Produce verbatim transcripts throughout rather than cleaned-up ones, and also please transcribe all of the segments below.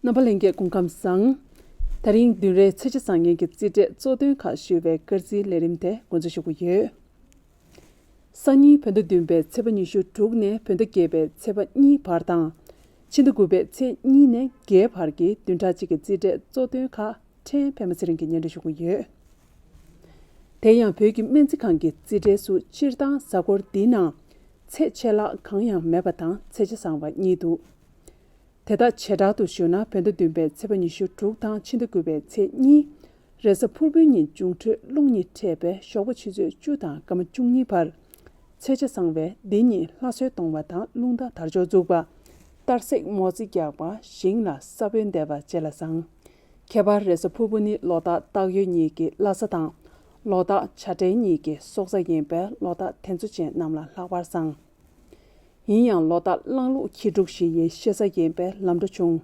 རྣམ་པ་ལྷན་རྒྱས་སྐུ་ཁམས་བཟང་། དེ་རིང་བདུན་རེའི་ཚེས་ཆ་བཟང་ངན་གྱི་རྩིས་འབྲས་གཙོ་དོན་ཁག་ཞུ་བའི་སྐར་རྩིས་ལས་རིམ་དེ་འགོ་འཛུགས་ཞུ་གི་ཡོད། སང་ཉིན་བོད་ཟླ་བདུན་པའི་ཚེས་པ་ཉི་ཤུ་དྲུག་ནས་བོད་ཟླ་བརྒྱད་པའི་ཚེས་པ་གཉིས་བར་དང་། ཕྱི་ཟླ་དགུ་པའི་ཚེས་གཉིས་ནས་བརྒྱད་བར་གྱི་བདུན་ཕྲག་གཅིག་གི་རྩིས་འབྲས་གཙོ་དོན་ཁག་ཕྲན་པད་མ་ཚེ་རིང་གིས་སྙན་སྒྲོན་ཞུ་གི་ཡོད། དེ་ཡང་བོད་ཀྱི་སྨན་རྩིས་ཁང་གི་རྩིས་འབྲས་སུ་སྤྱིར་བཏང་གཟའ་འཁོར་འདིའི་ནང་ཚེས་ཆད་ལྷག་གང་ཡང་མེད་པ་དང་ཚེས་ཆ་བཟང་བ་གཉིས་འདུག་དེ་དག་བྱེ་བྲག་ཏུ་ཞུ་ན་བོད་ཟླ་བདུན་པའི་ཚེས་པ་ཉི་ཤུ་དྲུག་དང་ཕྱི་ཟླ་དགུ་པའི་ཚེས་གཉིས། རེས་གཟའ་ཕུར་བུའི་ཉིན་འབྱུང་འཕྲོད་རླུང་གཉིས་འཕྲད་པས་ཞོགས་པ་ཆུ་ཚོད་བཅུ་དང་སྐར་མ་བཅུ་གཉིས་བར། ཚེས་ཆ་བཟང་བས་འདི་ཉིན་ལྷ་གསོལ་གཏོང་བ་དང་རླུང་རྟ་དར་ལྕོག་འཛུགས་པ། གཏར་སྲེག་མོ་རྩིས་རྒྱག་པ། ཞིང་ལ་ས་བོན་འདེབས་པ་བཅས་ལ་བཟང་། ཁྱད་པར་རེས་གཟའ་ཕུར་བུ་ནི་ལོ་རྟགས་སྟག་ཡོས་གཉིས་ཀྱི་བླ་གཟའ་དང་། ལོ་རྟགས་བྱ་སྤྲེལ་གཉིས་ཀྱི་སྲོག་གཟའ་ཡིན་པས་ལོ་རྟགས་དེ་ཚོ་ཅན་རྣམས་ལ་ལྷག་པར་བཟང་། ཡིན་ཡང་ལོ་རྟགས་གླང་ལུག་ཁྱི་འབྲུག་བཞི་ཡི་གཤེད་གཟའ་ཡིན་པས་ལམ་འགྲོ་ཆུང་།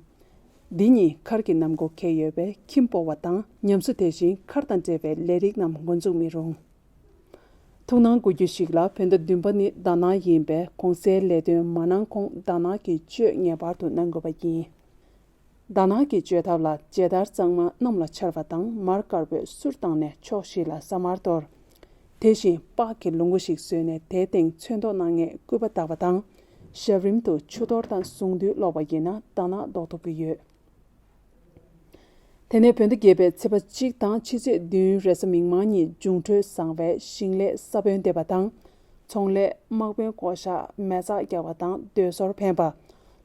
འདི་ཉིད་མཁར་གྱི་གནམ་སྒོ་ཁེལ་ཡོད་པས་ཁྱིམ་སྤོ་བ་དང་ཉམས་གསོ་དེ་བཞིན་མཁར་དང་འབྲེལ་བའི་ལས་རིགས་རྣམས་འགོ་འཛུགས་མི་རུང་། ཐུགས་སྣང་དགོས་རྒྱུ་ཞིག་ལ་བོད་ཟླ་བདུན་པ་ནི་ཟླ་ནག་ཡིན་པས་གོང་གསལ་ལས་དོན་མ་གནང་གོང་ཟླ་ནག་གི་གཅོད་ངེས་པར་དུ་གནང་དགོས་པ་ཡིན། ཟླ་ནག་གི་གཅོད་ཐབས་ལ་མཇལ་དར་གཙང་མ་གནམ་ལ་འཕྱར་བ་དང་མར་དཀར་པོས་གསུར་བཏང་ནས་ཕྱོགས་བཞི་ལ་ས་དམར་གཏོར། དེ་བཞིན་སྤགས་ཀྱི་ལུང་པ་ཞིག་བཟོས་ནས་དེའི་སྟེང་ཚོན་མདོག་སྣ་ལྔའི་སྐུད་པ་བཏགས་པ་དང་། ཞབས་རིམ་དུ་ཆུ་གཏོར་དང་གཟུངས་འདུས་ཀློག་པ་ཡིན་ན་ཟླ་ནག་ཟློག་ཐུབ་ཀྱི་ཡོད། དེ་ནས་བོད་ཟླ་བརྒྱད་པའི་ཚེས་པ་གཅིག་དང་ཕྱི་ཚེས་བདུན་རེས་གཟའ་མིག་དམར་ཉིན་འབྱུང་འཕྲོད་བཟང་བས་ཞིང་ལས་ས་བོན་འདེབས་པ་དང་། ཚོང་ལས་དམག་དཔོན་བསྐོ་གཞག་མེ་བཙའ་རྒྱག་པ་དང་སྡོད་སོར་འཕེན་པ།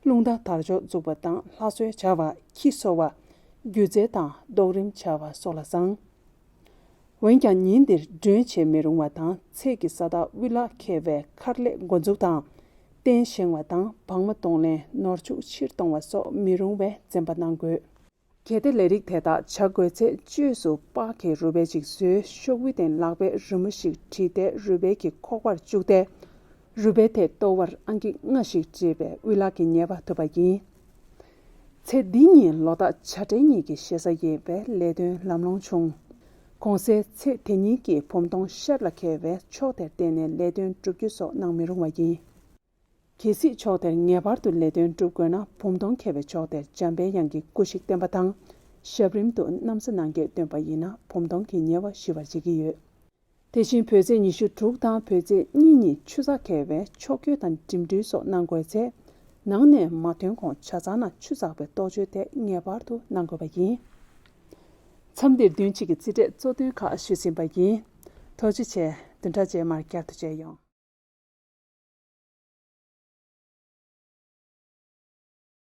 རླུང་རྟ་དར་ལྕོག་འཛུགས་པ་དང་ལྷ་གསོལ་བྱ་བ། ཁྱི་གསོ་བ། སྒྱུ་རྩལ་དང་རྡོག་རིམ་བྱ་བ་སོགས་ལ་བཟང་། འོན་ཀྱང་ཉིན་འདིར་མགྲོན་བྱེད་མི་རུང་བ་དང་ཚེས་ཀྱི་ས་བདག་དབུལ་ལག་ཁེལ་བས་མཁར་ལས་འགོ་འཛུགས་དང་། རྟེན་བཞེངས་བ་དང་བག་མ་གཏོང་ལེན་ནོར་ཕྱུགས་ཕྱིར་གཏོང་བ་སོགས་མི་རུང་བས་འཛེམ་པ་གནང་དགོས། གལ་ཏེ་ལས་རིགས་དེ་དག་བྱ་དགོས་ཚེ་བཅོས་སུ་སྤགས་ཀྱི་རུས་སྦལ་ཅིག་བཟོས་ཤོག་བུའི་སྟེང་ལག་པས་རི་མོ་ཞིག་བྲིས་ཏེ་རུས་སྦལ་གྱི་ཁོག་པར་བཅུག་སྟེ། རུས་སྦལ་དེ་གཏོར་བར་ཨང་ཀི་ལྔ་ཞིག་བྲིས་པས་དབུལ་ལག་གི་ཉེས་པ་ཐུབ་པ་ཡིན། ཚེ་འདི་ཉིད་ལོ་རྟགས་བྱ་སྤྲེལ་གཉིས་ཀྱི་གཤེད་གཟའ་ཡིན་པས་ལས་དོན་ལམ་ལྷོང་ཆུང་། གོང་གསལ་ཚེ་དེ་ཉིད་ཀྱི་བུམ་སྟོང་ཤར་ལ་ཁེལ་བས་ཕྱོགས་དེར་བལྟས་ནས་ལས་དོན་བསྒྲུབ་རྒྱུ་སོགས་གནང་མི་རུང་བ་ཡིན། གལ་སྲིད་ཕྱོགས་དེར་ངེས་པར་དུ་ལས་དོན་སྒྲུབ་དགོས་ན་བུམ་སྟོང་ཁེལ་བའི་ཕྱོགས་དེར་འཇམ་པའི་དབྱངས་ཀྱི་སྐུ་ཞིག་བསྟན་པ་དང་། ཞབས་རིམ་དུ་གནམ་ས་ནང་གས་བཏོན་པ་ཡིན་ན་བུམ་སྟོང་གི་ཉེས་པ་ཞི་བར་བྱེད་ཀྱི་ཡོད། དེ་བཞིན་བོད་ཚེས་ཉི་ཤུ་དྲུག་དང་བོད་ཚེས་གཉིས་ཉིན་ཆུ་ཚགས་ཁེལ་བས་ཕྱོགས་བསྐྱོད་དང་འགྲིམ་འགྲུལ་སོགས་གནང་དགོས་ཚེ། ནང་ནས་མ་ཐོན་གོང་ཇ་ཚང་ནང་ཆུ་ཚགས་པའི་གཏོ་བཅོས་དེ་ངེས་པར་དུ་གནང་དགོས་པ་ཡིན། མཚམས་འདིར་བདུན་གཅིག་གི་རྩིས་འབྲས་གཙོ་དོན་ཁག་ཞུས་ཟིན་པ་ཡིན། ཐུགས་རྗེ་ཆེ། བདུན་ཕྲག་རྗེས་མར་བསྐྱར་དུ་མཇལ་ཡོང་།